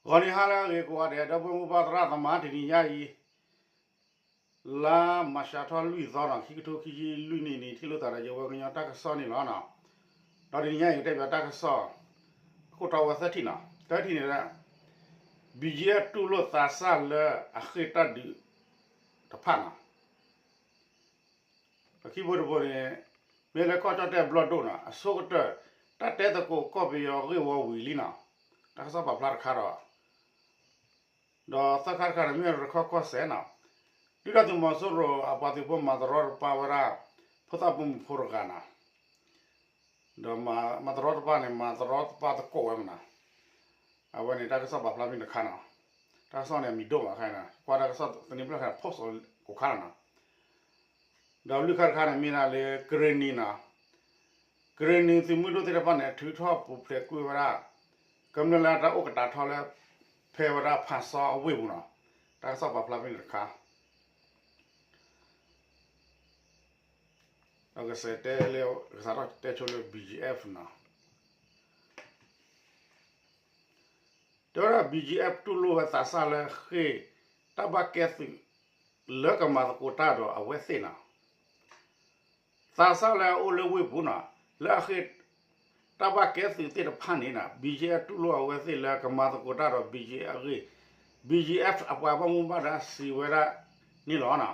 ဂီၤနံၤဟါလၢအဂ့ၤကိးဂၤဒဲး ဒီပုၢ်ဝဲၢ်မိၢ်ပၢ်သရၣ်သမါ တနံၤညါအံၤ လါမၤရှးထီၣ်လွံၢ်သီနီၤ ခံကထိခံဆံလွံၢ်နံၣ်န့ၣ် ထံၣ်လိာ်သးဒီး ယဝဲကညီတၢ်ကစီၣ်န့ၣ်လီၤ. ဒီးတနံၤညါအံၤ ကတဲဘၣ်တၢ်ကစီၣ် ခိၣ်တီဝဲသၢထံၣ်နီၤ သၢထံၣ်န့ၣ် ဘံၣ်ကၠံအၣ် တူၢ်လိာ်သးစၢ်လၢအဃ့ၢ်တၢ်ဒုးတဖၣ်နီၤ အခံဘိတဘိန့ၣ် မ့ၢ်လၢကီၢ်ကၠီၣ်တဲၣ်ဘျီၣ်ဒိၣ်နီၤ အဆိကတၢၢ် တၢ်တဲသကိးကီၢ်ပယီၤဂ့ၢ်ဝီဝံၤလံနီၤ တၢ်ကစီၣ်ပာ်ဖျါတခါဒီး ဒီးသၢခါတခါန့ၣ် မ့ၢ်ရခီၣ်ကီၢ်စဲၣ်နီၤ ဒုၣ်ဒါသုးမီၤစိရိၤအပှၤသုးဖိမၤသရီတပၢ်ဝဲဒၣ် ဖိသၣ်ပိာ်မုၣ်ဖိတဂၤနီၤ ဒီးမၤသရီတပၢ်န့ၣ် မၤသရီတပၢ်သကိးဝဲမနီၤ အဝဲန့ၣ်တၢ်ကစီၣ်ပာ်ဖျါဖဲန့ၣ်တခါနီၤ တၢ်ကစီၣ်န့ၣ်အမံၤဒိၣ်မးခါန့ၣ် ကွၢ်တၢ်ကစီၣ်သန့ၤဖျၢၣ်ခါန့ၣ် post ကိးခါလီၤနီၤ ဒီးလွံၢ်ခါတခါန့ၣ် မ့ၢ်ဒၣ်လၢကရ့ၣ်နံၤနီၤ ကရ့ၣ်နံၤသုးမုၢ်ဒိၣ်သ့ၣ်တဖၣ်န့ၣ် ထုးထီၣ်ပူၤဖျဲးကွံာ်ဝဲဒၣ် ကမျၢၢ်လၢတၢ်အိၣ်ကတၢ်ထီလၢ ဖဲဝဲဒၣ်ဖၣ်စီအဝ့ၢ်ပူၤနီၤ တၢ်ကစီၣ်ပာ်ဖျါဖဲန့ၣ်တခါ ဒီးကစးတဲလၢ ကစးထီၣ်တဲဆိလၢ ဘံၣ်ကၠံအၣ်နီၤ တဲဝဲဒၣ် ဘံၣ်ကၠံအၣ် တူၢ်လိာ်ဝဲသးစၢ်လၢဃ့ၢ် တၢ်ဘၣ်ကဲသုး လၢကမၤသကိးတၢ်ဒီးအဝဲသ့ၣ်နီၤ သးစၢ်လၢအအိၣ်လၢဝ့ၢ်ပူၤနီၤ လၢအဃ့ၢ် တၢ်ဘၣ်ကဲသုးသ့ၣ်တဖၣ်န့ၣ်နီၤ ဘံၣ်ကၠံအၣ် တူၢ်လိာ်အဝဲသ့ၣ်လၢကမၤသကိးတၢ်ဒီး ဘံၣ်ကၠံအၣ်အဂ့ၢ် ဘံၣ်ကၠံအၣ် အပှၤဘၣ်မူဘၣ်ဒါစံးဝဲဒၣ်န့ၣ်လီၤ.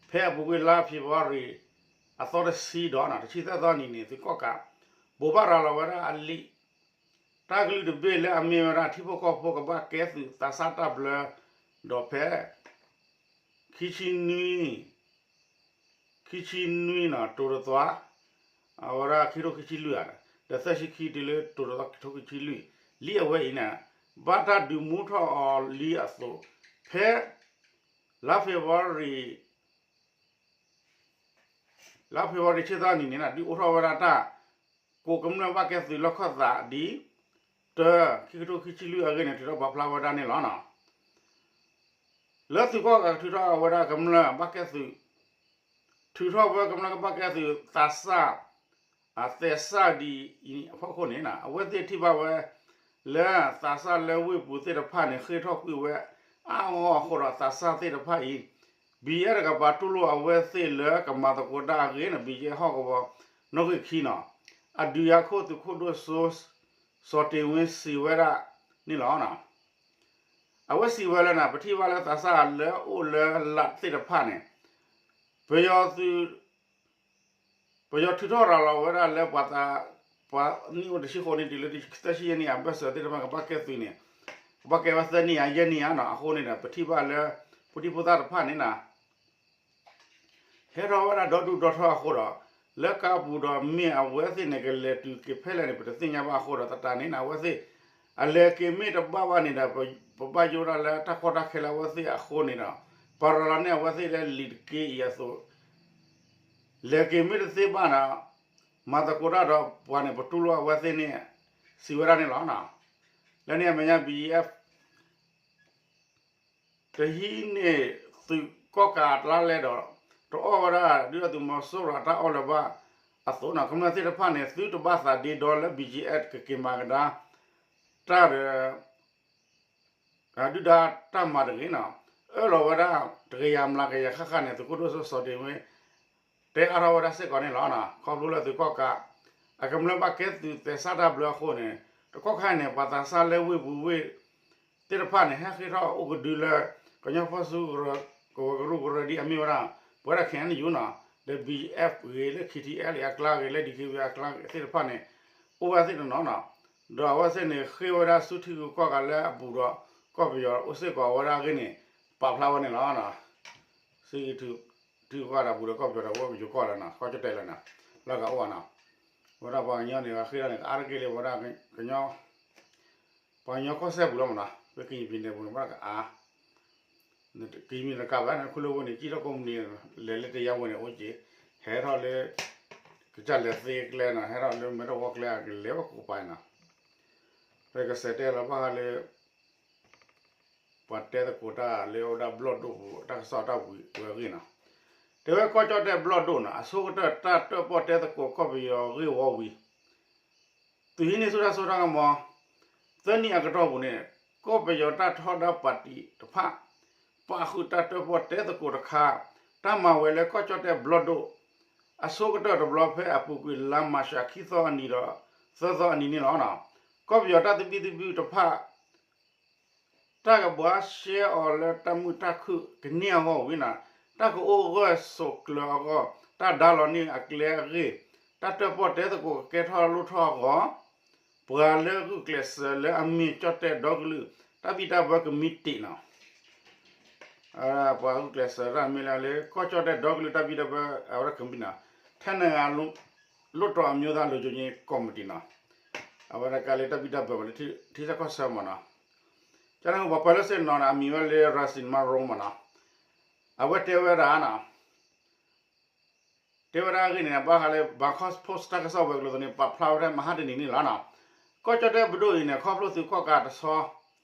ဖဲအပူၤကွံာ်လါဖ့ၤဘြူၤအါရံၤ အသီတဆံဒီးနီၤ တဆံသၢသီနံၤန့ၣ် သုးကီၣ်ကး ဘိးဘၣ်ရၤလီၤဝဲဒၣ်အလံာ် တၢ်ကလုၢ်တဘ့ၣ်လၢအမ့ၢ်ဝဲဒၣ် ထံဖိကီၢ်ဖိကဘၣ်ကဲသုးသးစၢ်တၢ်ဘျၢ ဒီးဖဲ ခံဆံနွံ ခံဆံနွံနီၤ တိၤတသွါ အဝဲဒၣ်ခံထိခံဆံလွံၢ်ဧါ ဒီးသၢဆံခံတုၤလၢတိၤတသွါခံထိခံဆံလွံၢ် လံာ်အဝဲအံၤန့ၣ် ဘၣ်တၢ်ဒုးမူထီၣ်အီၤလံအသိး ဖဲ လါဖ့ၤဘြူၤအါရံၤ လါဖ့ၤဘြူၤအါရံၤ ဆံသီနံၤန့ၣ် ဒုးအိၣ်ထီၣ်ဝဲဒၣ်တၢ် ကိးကမျၢၢ်ဘၣ်ကဲသုးလီၢ်ခၢၣ်သးဒ် တၢ ခံကထိခံဆံလွံၢ်အဂ့ၢ်န့ၣ် ထုးထီၣ်ပာ်ဖျါဝဲဒၣ်န့ၣ်လီၤ. လၢသုးကီၣ်ကးထုးထီၣ်ဝဲဒၣ်ကမျၢၢ်ဘၣ်ကဲသုး ထုးထီၣ်ဝဲကမျၢၢ်ကဘၣ်ကဲသုးသးစၢ် အသဲစၢ်ဒ်အံၤအဖီခိၣ်န့ၣ် အဝဲသ့ၣ်ထံၣ်ဘၣ်ဝဲ လၢသးစၢ်လၢဝ့ၢ်ပူၤသ့ၣ်တဖၣ်န့ၣ် ဃ့ၢ်ထီၣ်ကွံာ်ဝဲ အါအါဂီၢ်ဂီၢ်အဃိဒီး သးစၢ်သ့ၣ်တဖၣ်အံၤ ဘံၣ်ကၠံအၣ်တကပၤတူၢ်လိာ်အဝဲသ့ၣ်လၢကမၤသကိးတၢ်အဂ့ၢ်န့ၣ် ဘံၣ်ကၠံအၣ်ဟီၣ်ကဝီၤ နီၣ်ဂံၢ်ခံနီၤ အဒုးယၤခိၣ်သုးခိၣ်ဒိၣ်စိ စီၤတ့ၢ်ဝ့စံးဝဲဒၣ်န့ၣ်လီၤ. အဝဲစံးဝဲလၢန့ၣ် ပထံၣ်ဘၣ်လၢသးစၢ်လၢအအိၣ်လၢလးသ့ၣ်တဖၣ်န့ၣ် ပယီၤ ပယီၤထုးထီၣ်ရၤလီၤဝဲဒၣ်လၢပှၤသး ပှၤနံၣ်အိၣ်တဆံဃိးနံၣ်တုၤလၢသၢဆံယဲၢ်နံၣ်အဘၢၣ်စၢၤသ့ၣ်တဖၣ်ကဘၣ်ကဲသုးန့ၣ် ကဘၣ်ကဲဝဲသၢနံၣ်ဧါယဲၢ်နံၣ်ဧါနီၤ အဃိန့ၣ်ဒီး ပထံၣ်ဘၣ်လၢ ဖိဒံဖိသၣ်တဖၣ်န့ၣ်နီၤ ဟဲထီၣ်ဝဲဒၣ်ဒီဒူၣ်ဒီထၢအဃိဒီး လၢကါပူၤဒီးမ့ၢ်အဝဲသ့ၣ်န့ၣ် ကလဲၤတုၤက့ၤဖဲလဲၣ်န့ၣ် ပတသ့ၣ်ညါဘၣ်အဃိဒီး သတးန့ၣ်နီၤ အဝဲသ့ၣ် အလဲၤက့ၤမ့ၢ်တဘၣ်ဘၣ်န့ၣ်ဒီး ပဘၣ်ယိၣ်ဒၣ်လၢတၢ်ကီတၢ်ခဲလၢအဝဲသ့ၣ်အဃိန့ၣ်ဒီး ပရၤလီၤန့ၢ်အဝဲသ့ၣ်လၢလံာ်တက့ၢ်အံၤအသိး လဲၤက့ၤမ့ၢ်တသ့ဘၣ်ဒီး မၤသကိးတၢ်ဒီးပှၤန့ၣ် ပတူၢ်လိာ်အဝဲသ့ၣ်န့ၣ် စံးဝဲဒၣ်န့ၣ်လီၤ. လၢန့ၣ်အမဲာ်ညါ ဘံၣ်ကၠံအၣ် တဟံးန့ၢ်သုးကီၣ်ကးအကျါလဲၣ်ဒီး တအီၣ်ဝဲဒၣ်ဒုၣ်ဒါသုးမီၤစိရိၤအတၢ်အီၣ်လၢၤဘၣ်အသိးနီၤ ကမျၢၢ်သ့ၣ်တဖၣ်န့ၣ် သုတဘၣ်သးဒ့ဒီလၢ ဘံၣ်ကၠံအၣ် ကက့ၤမၤကဒါတၢ်ဒီး ဒုၣ်ဒါတၢ်မၤတဂ့ၤနီၤ အၢၣ်လီၤဝဲဒၣ် တကယၤမျးကယၤဃၣ်ဃၣ်န့ၣ် သုးခိၣ်ဒိၣ်စိစီၤတ့ၢ်ဝ့ တဲအါထီၣ်ဝဲဒၣ်စ့ၢ်ကီးန့ၣ်လီၤ. ခီဖျိလၢသုးကီၣ်ကး အကမျၢၢ်ဘၣ်ကဲသုးသဲစးတၢ်ဘျၢအဃိန့ၣ် တကီၢ်ခါန့ၣ် ပှၤသးစၢ်လၢဝ့ၢ်ပူၤဝ့ၢ်သ့ၣ်တဖၣ်န့ၣ် ဟဲဃ့ၢ်ထီၣ်အိၣ်ကဒုလၢ ကညီဖီၣ်စုကဝဲၤကရူၢ်ကရၢဒ်အမ့ၢ်ဝဲဒၣ် ပဝဲဒၣ် ခ့ၣ်အဲၣ်ယူၣ်နီၤ ဒီး ဘံၣ်ကၠံအၣ် ဂ့ၤ လၢ ခ့ၣ်ထံၣ်အဲၣ်လ်အံၤ အကျါဂ့ၤ လၢ ဒံၣ်ခ့ၣ်ဝ့ အကျါသ့ၣ်တဖၣ်န့ၣ် အိၣ်ဝဲသ့ၣ်တနီၤနီၤ ဒီးအဝဲသ့ၣ်န့ၣ် ဃ့ၢ်ဝဲဒၣ်ဆူထံဂုၤကီၢ်ဂၤလၢအပူၤဒီး ကီၢ်ပယီၤအိၣ်စ့ၢ်ကီးဝဲဒၣ်အဂ့ၢ်န့ၣ် ပာ်ဖျါဝဲန့ၣ်လီၤ. ဆံးထူ ထံဂုၤကီၢ်ဂၤဒီးပူၤဒီးကီၢ်ပယီၤဒီး ဝဲပယီၤကီၢ်လီၤနီၤ ကီၢ်ကၠီၣ်တဲၣ်လီၤနီၤ လီၤဂာ်အိၣ်ဘၣ်နီၤ ဝဲဒၣ်ပှၤကညီန့ၣ် ဃ့ၢ်ဒၣ်န့ၣ် ကအါတက့ၢ်လၢဝဲဒၣ် ကညီ ပှၤကညီကီၢ်စဲၣ်ပူၤလီၤမနီၤ လၢကယံၤပံၤန့ၣ်ပူၤန့ၣ် ဘၣ်ကအါ ကယံၤပံၤန့ၣ်တကးဘၣ်န့ၣ် ခူလၢဝဲန့ၣ် ကံၣ်ထီၣ်ကိးမုၢ်နံၤ လဲၤလၢတယါဝဲန့ၣ် အိၣ်က့ၤ ဟဲထီၣ်လၢ ကစၢ်လဲၤသ့ကျဲနီၤ ဟဲထီၣ်လၢမဲထီၣ်ဝီကျဲ ကလဲၤဝဲကိးပၤနီၤ ဒီးကစးတဲလီၤဘၣ်ဃးလၢ ပှၤတဲသကိးတၢ်လၢအဝဲဒၣ်ဘျီၣ်ဒိၣ်ပူၤ တၢ်ကစီၣ်တၢ်ဝံၤဝဲအဂ့ၢ်နီၤ တဲဝဲကီၢ်ကၠီၣ်တဲၣ်ဘျီၣ်ဒိၣ်နီၤ အဆိကတၢၢ်တၢ်တၢၣ်ပီၣ်တဲသကိးကီၢ်ပယီၤဂ့ၢ်ဝီဝံၤ သုးဟံးန့ၢ်ဆူၣ်တၢ်စိတၢ်ကမီၤ သၢနံၣ်အကတီၢ်ပူၤန့ၣ် ကီၢ်ပယီၤတၢ်ထီဒါပၣ်တံၣ်တဖၣ် ပာ်ဃုာ်တၢ်တၢၣ်ပီၣ်တဲသကိးတခါ တၢ်မၤဝဲလၢကီၢ်ကၠီၣ်တဲၣ်ဘျီၣ်ဒိၣ် အဆိကတၢၢ်တဘျီဖဲအပူၤကွံာ်လါမးရှးခံသီအနံၤဒီး သၢသီအနံၤန့ၣ်လီၤ. ကီၢ်ပယီၤတၢ်သဘံၣ်သဘုၣ်တဖၣ် တၢ်ကဘှါရှဲအီၤလၢတၢ်မုာ်တၢ်ခုၣ်ကန့ၢ်အဂီၢ်ဝံၤန့ၣ် တၢ်ကအိၣ်ဂၢၢ်ဆိးကျၢၤအဂီၢ် တၢ်ဒါလီၤန့ၢ်အကျဲအဂ့ၢ် တၢ်တၢၣ်ပီၣ်တဲသကိးကကဲထီၣ်လိၣ်ထီၣ်အဂီၢ် ပှၤလၢဂုာ်ကျဲးစၢးလၢအမ့ၢ်ကၠီၣ်တဲၣ်ဒီကလုာ် တၢ်ဘံၣ်တၢ်ဘၢကမံးတံာ်န့ၣ် ပှၤဂုာ်ကျဲးစၢးတၢ်မ့ၢ်လၢလၢကီၢ်ကၠီၣ်တဲၣ်ဒီကလုာ်တၢ်ဘံၣ်တၢ်ဘၢအဝဲဒၣ်ကမံးန့ၣ် ထဲန့ၣ် လွှတ်တော်အမျိုးသားလုံခြုံရေးကော်မတီန့ၣ် အဝဲဒၣ်ကလၢတၢ်ဘံၣ်တၢ်ဘၢပှၤလၢထံဆၢကီၢ်ဆၢမ့ၢ်န့ၣ် ကန့ၣ်ပှၤပၢၤလၢစ့ၣ်နီၤန့ၣ် အမံၤဝဲလၢ ရၤစံမါရိမ့ၢ်န့ၣ် အဝဲတဲဝဲဒၣ်န့ၣ် တဲဝဲဒၣ်အဂ့ၢ်န့ၣ် ဘၣ်ဃးလၢ Bangkok Post တၢ်ကစီၣ်ဝဲၤကျိၤသန့ၣ် ပာ်ဖျါဝဲဒၣ်မဟါတနံၤန့ၣ်လီၤန့ၣ် ကီၢ်ကၠီၣ်တဲၣ်ပဒိၣ်အံၤန့ၣ် ခီဖျိသုးကီၣ်ကးတဆီ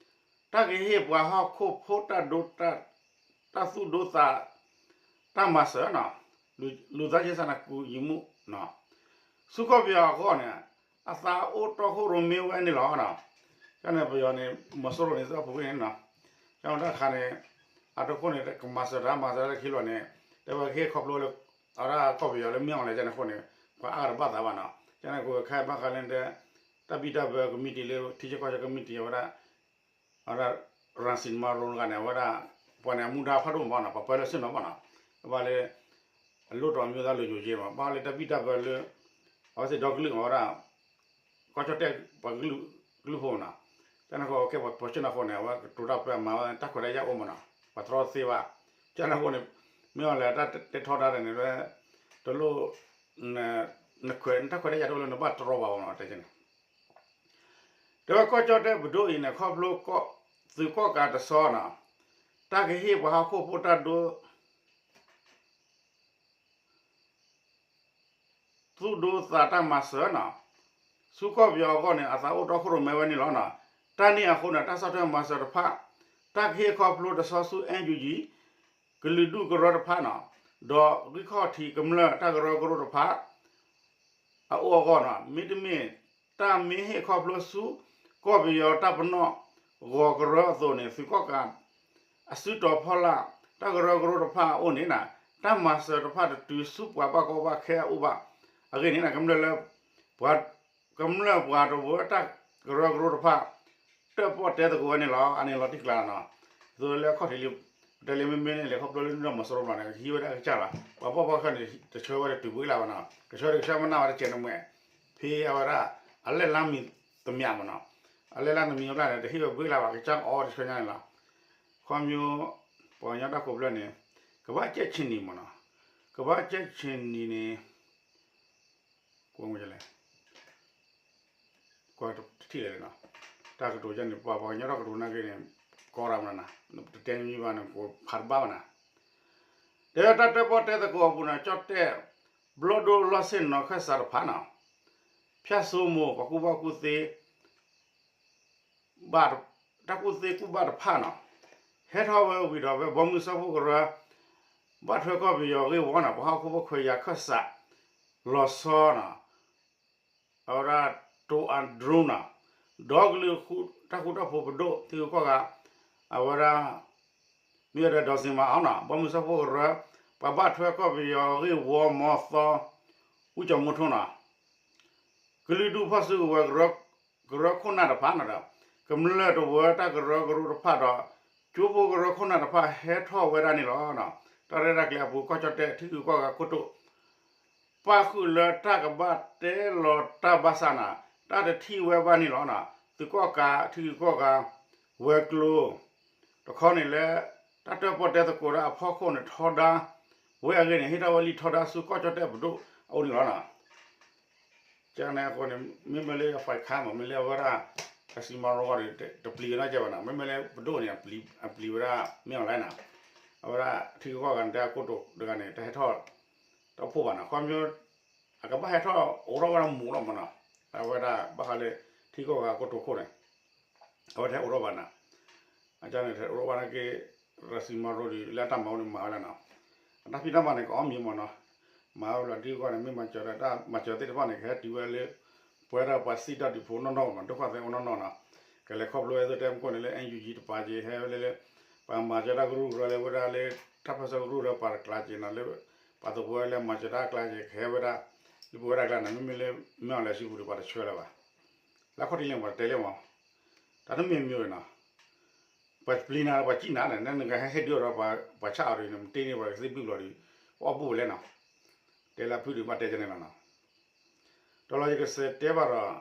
တၢ်ကဟ့ၣ်ပှၤဟီၣ်ခိၣ်ဖိတၢ်ဒိ တၢ်သူၣ်ဒိသး တၢ်မၤစၢၤန့ၣ် လူသားချင်းစာနာကူညီမှုန့ၣ် ဆူကီၢ်ပယီၤအဂီၢ်န့ၣ် အသးအိၣ်တီခိၣ်ရိၣ်မဲဝဲန့ၣ်လီၤန့ၣ် ကန့ၣ်ပယီၤန့ၣ် မီၤစိရိၤန့ၣ် သ့ၣ်ပူၤကွံာ်န့ၣ် ကန့ၣ်တၢ်တခါန့ၣ် အတခိၣ်န့ၣ် ကမၤစၢၤတၢ်မၤစၢၤတၢ်တခံလီၤန့ၣ် တဲဝဲကဟ့ၣ်ခီဖျိလၢ အဝဲဒၣ်ကီၢ်ပယီၤလၢမ့ၢ်အီၤလဲၣ်ကန့ၣ်အဃိန့ၣ် ပှၤအါဂၤတဘၣ်သးဘၣ်န့ၣ် ကန့ၣ်ကဝဲခဲဘၣ်ဃးလၢ တၢ်ဘံၣ်တၢ်ဘၢကမံးတံာ်လၢ ထံဆၢကီၢ်ဆၢကမံးတံာ်အဝဲဒၣ် အဝဲဒၣ် ရၤစံမါရိတဂၤန့ၣ် အဝဲဒၣ် ပှၤန့ၣ်အမူဒါဖးဒိၣ်မးန့ၣ် ပှၤပၢၤလၢစ့ၣ်နီၤဘၣ်န့ၣ် ဘၣ်လၢ လွှတ်တော်မျိုးသားလုံခြုံရေးမး ဘၣ်လၢတၢ်ဘံၣ်တၢ်ဘၢလၢ အဝဲသ့ၣ်ဒီကလုာ်မးဝဲဒၣ် ကီၢ်ကၠီၣ်တဲၣ်ပှၤကလုာ်ဖိမးန့ၣ် ကန့ၣ်ဃိကဲပှၤပၢၤစ့ၣ်နီၤအဃိန့ၣ် အဝဲကတိၤတၢ်ပၢအမၤဝဲတၢ်ခွဲးတၢ်ယာ်အိၣ်မးန့ၣ် ပှၤတြီသ့ဘၣ် ကန့ၣ်အဃိန့ၣ် မ့ၢ်အီၤလဲၣ်တၢ်တဲထီဒါတၢ်န့ၣ် တလိၣ် နခွဲးတၢ်ခွဲးတၢ်ယာ်တအိၣ်လၢနဘၣ်တြီဘၣ်မးန့ၣ် တဲန့ၣ် တဲဝဲကီၢ်ကၠီၣ်တဲၣ်ပဒိၣ်အံၤန့ၣ် ခီဖျိသုးကီၣ်ကးတဆီန့ၣ် တၢ်ကဟ့ၣ်ပှၤဟီၣ်ခိၣ်ဖိတၢ်ဒိ သူၣ်ဒိသးတၢ်မၤစၢၤန့ၣ် ဆူကီၢ်ပယီၤအဂီၢ်န့ၣ် အသးအိၣ်တီခိၣ်ရိၣ်မဲဝဲန့ၣ်လီၤ. တၢ်န့ၣ်အဃိန့ၣ် တၢ်ဆီၣ်ထွဲမၤစၢၤတဖၣ် တၢ်ကဟ့ၣ်ခီဖျိတဆီဆူ NUG ကလုာ်ဒူၣ်ကရၢတဖၣ်န့ၣ် ဒီးဂံၢ်ခီၣ်ထံးကမျၢၢ်တၢ်ကရၢကရိတဖၣ် အအိၣ်အဂီၢ်န့ၣ် မ့တမ့ၢ် တၢ်မ့ၢ်ဟ့ၣ်ခီဖျိဆူ ကီၢ်ပယီၤတၢ်ပနီၣ်ဂီၤကရၢအသိးန့ၣ် သုးကီၣ်ကး အစုတီၤဖီလာ် တၢ်ကရၢကရိတဖၣ်အအိၣ်န့ၣ် တၢ်မၤစၢၤတဖၣ်တတုၤဆူပှၤဘၣ်ကီဘၣ်ခဲအအိၣ်ဘၣ်. အဂ့ၢ်န့ၣ် ကမျၢၢ်လၢ ပှၤ ကမျၢၢ်ပှၤတဝၢတၢ်ကရၢကရိတဖၣ် တၢၣ်ပီၣ်တဲသကိးဝဲန့ၣ်လီၤ. အန့ၣ်လီၤတံၢ်ကျါလီၤနီၤ. သိးလၢအခီၣ်ထံးလံ ပတဲလၢမ့မ့ၢ်န့ၣ်လဲၤခီဖျိလၢနီၢ်မီၤစိရိၤဘၣ်န့ၣ် ကဟံးဝဲဒၣ်ကစၢ်လီၤ. ပှၤဘၣ်ဘၣ်ခဲန့ၣ် တဆှၢဝဲတတုၤဘှ့လၢ်ဘၣ်နီၤ. ကဆှၢတကဆှၢမ့ၢ်နၢ်ဝဲတကဲးနမဲာ် ဖဲအဝဲဒၣ် အလဲၢ်လါမံၤသမံးမ့ၢ်နီၤ. အလဲၢ်လါသမံးအကျါန့ၣ် တဟ့ၣ်ဝဲဘှ့လၢ်ဘၣ် ကစၢ်အီၤတဆှၢညါန့ၣ်လီၤ. ခီမီ ပှၤကညီတၢ်ခိၣ်ဖျၢၣ်န့ၣ် ကဘၣ်ကဲဆ့နံၤမ့ၢ်နီၤ. ကဘၣ်ကဲဆ့နံၤန့ၣ် ကွၢ်လဲၣ် ကွၢ်တထံၣ်လဲၣ်နီၤ. တၢ်ကတိၤယဲန့ၣ် ပှၤပှၤကညီတၢ်ကတိၤနာ်က့န့ၣ် ကီရၤမနၤနၤ တတဲမံဘၣ်န့ၣ် ကဖးတဘၣ်ဘၣ်နၤ. တဲတၢ်တၢၣ်ပီၣ်တဲသကိးအပူၤန့ၣ် ကၠီၣ်တဲၣ် ဘျီၣ်ဒိၣ်လီၢ်ဆ့ၣ်နီၤခၢၣ်စးတဖၣ်နီၤ ဖၠၣ်စိမိၤ ပှၤကူၣ်ဘၣ်ကူၣ်သ့ ဘၣ် တၢ်ကူၣ်သ့ကူၣ်ဘၣ်တဖၣ်နီၤ ဟဲထီၣ်ဝဲဝံၤဒီး ဖဲဘီမုၢ်စၢဖှိၣ်ကရၢ ဘၣ်ထွဲကီၢ်ပယီၤဂ့ၢ်ဝီန့ၣ် ပှၤဟီၣ်ခိၣ်ဖိခွဲးယာ်ခၢၣ်စး လီၤဆီနီၤ အဝဲဒၣ် တိၤအၤဒြူနီၤ ဒီကလုာ်တၢ်ဃူတၢ်ဖိးပဒိၣ် ထံဂုၤကီၢ်ဂၤ အဝဲဒၣ် မ့ၢ်ဝဲဒၣ် ဒီးစ့မၤအီနီၤ ဘီမုၢ်စၢဖှိၣ်ကရၢ ပှၤဘၣ်ထွဲကီၢ်ပယီၤဂ့ၢ်ဝီမီသီ အူကၠီၤမူထိနီၤ ကလုာ်ဒူၣ်ဖီၣ်စုကဝဲၤ ကရၢခိၣ်နၢ်တဖၣ်နီၤဒီး ကမျၢၢ်တဝၢတၢ်ကရၢကရိတဖၣ်ဒီး ကၠိဖိကရၢခိၣ်နၢ်တဖၣ်ဟဲထီၣ်ဝဲဒၣ်န့ၣ်လီၤ. တၢ်ရဲၣ်တၢ်ကျဲၤအပူၤ ကီၢ်ကၠီၣ်တဲၣ် ထံဂုၤကီၢ်ဂၤကိတိာ် ပၣ်ဃုာ်လၢတၢ်ကဘၣ်တဲလီၤတၢ်ဘၣ်ဆၣ်န့ၣ် တၢ်တထံၣ်ဝဲဘၣ်န့ၣ်လီၤ. သုးကီၣ်ကး ထံဂုၤကီၢ်ဂၤ ဝဲၤကျိၤ တခီန့ၣ်လၢ တၢ်တၢၣ်ပီၣ်တဲသကိးတၢ်အဖီခိၣ်န့ၣ် ထီဒါဝဲအဂ့ၢ်န့ၣ် ဟ့ၣ်ထီၣ်ဝဲလံာ်ထီဒါဆူကီၢ်ကၠီၣ်တဲၣ်ပဒိၣ်အအိၣ်န့ၣ်လီၤ. ကန့ၣ်အဃိန့ၣ် မ့မ့ၢ်လၢအဖးခါမး မ့ၢ်လၢအဝဲဒၣ် အစံမၤရိၤဂီၢ်ဒီး တပျံၤဝဲနီၢ်ကဲဘၣ်နီၤ မ့မ့ၢ်လၢပဒိၣ်န့ၣ် အပျံၤဝဲဒၣ် မ့ၢ်အီၤလဲၣ်နီၤ အဝဲဒၣ်ထံဂုၤကီၢ်ဂၤန့ၣ် တၢ်ကိတိာ်တဂၤန့ၣ် တဟဲထီၣ် တၢ်အိၣ်ဖှိၣ်ဘၣ်နီၤ ခီမီ အကဘၣ်ဟဲထီၣ်အိးထီၣ်ဝဲဒၣ်မူးလီၤမးနီၤ အဝဲဒၣ်ဘၣ်ဃးလၢ ထံဂုၤကီၢ်ဂၤကိတိာ်ခိၣ်န့ၣ် အဝဲတဟဲအိးထီၣ်ဘၣ်နီၤ အကန့ၣ် တဟဲအိးထီၣ်ဘၣ်နာ်က့ ရၤစံမၤရိၤဒီး လၢအတၢ်မၤအိၣ်န့ၣ်မၤဝဲလၢနီၤ အတၢ်ဖံးတၢ်မၤန့ၣ် ကအီၣ်မံၤမးနီၤ မၤဝဲလီၤဒ်ကွၢ်န့ၣ် မ့ၢ်မၤစၢၤဒီး တၢ်မၤစၢၤသ့ၣ်တဖၣ်န့ၣ် ကဟဲတုၤဝဲလၢ ပဝဲဒၣ်ပှၤစံၣ်တၢ်ဒုးဖိနီၢ်နီၢ်မး ဒိၣ်ခွါသဲးအိၣ်နီၢ်နီၢ်နီၤ ကလဲၤခီဖျိဝဲသုတဲမကိၣ်န့ၣ်လၢ NUG တပၤက့ၤ ဟဲဝဲလၢလၢ ပှၤမၤစၢၤတၢ်ကရူၢ်ကရၢလၢဝဲဒၣ်လၢ တၢ်ပၢၢ်ဆၢကရူၢ်ဒီးပှၤတကျါက့ၤနီၤ လၢ ပှၤသဝီလၢမၤစၢၤတၢ်အကျါက့ၤ ကဟဲဝဲဒၣ် လၢပဝဲဒၣ်ကျါန့ၣ် မ့မ့ၢ်လၢ မ့ၢ်အီၤလဲၤစံပူၤဒီး ပှၤတဆှၢလၢၤဘၣ်. လၢခီၣ်ထံးလ့ၣ်ပှၤတတဲလၢၤမး တၢ်တမ့ၢ်မ့ၢ်ဝဲနီၤ ပှၤပျံၤနၤ ပှၤစံၣ်နၤန့ၣ် နကဟဲဟ့ၣ်ဒုးဒီး ပှၤဆၣ်အီၤဒီး နမတ့န့ၢ်ပှၤကသ့ၣ်ဘုၣ်လီၤဒီး ပအီၣ်ဘူၣ်ဝဲလဲၣ်နီၤ တဲလၢအဖုၣ်ဒီး ဘၣ်တဲကန့ၣ်လီၤနီၤ. တလီၤယကစဲးတဲဘၣ်ဒီး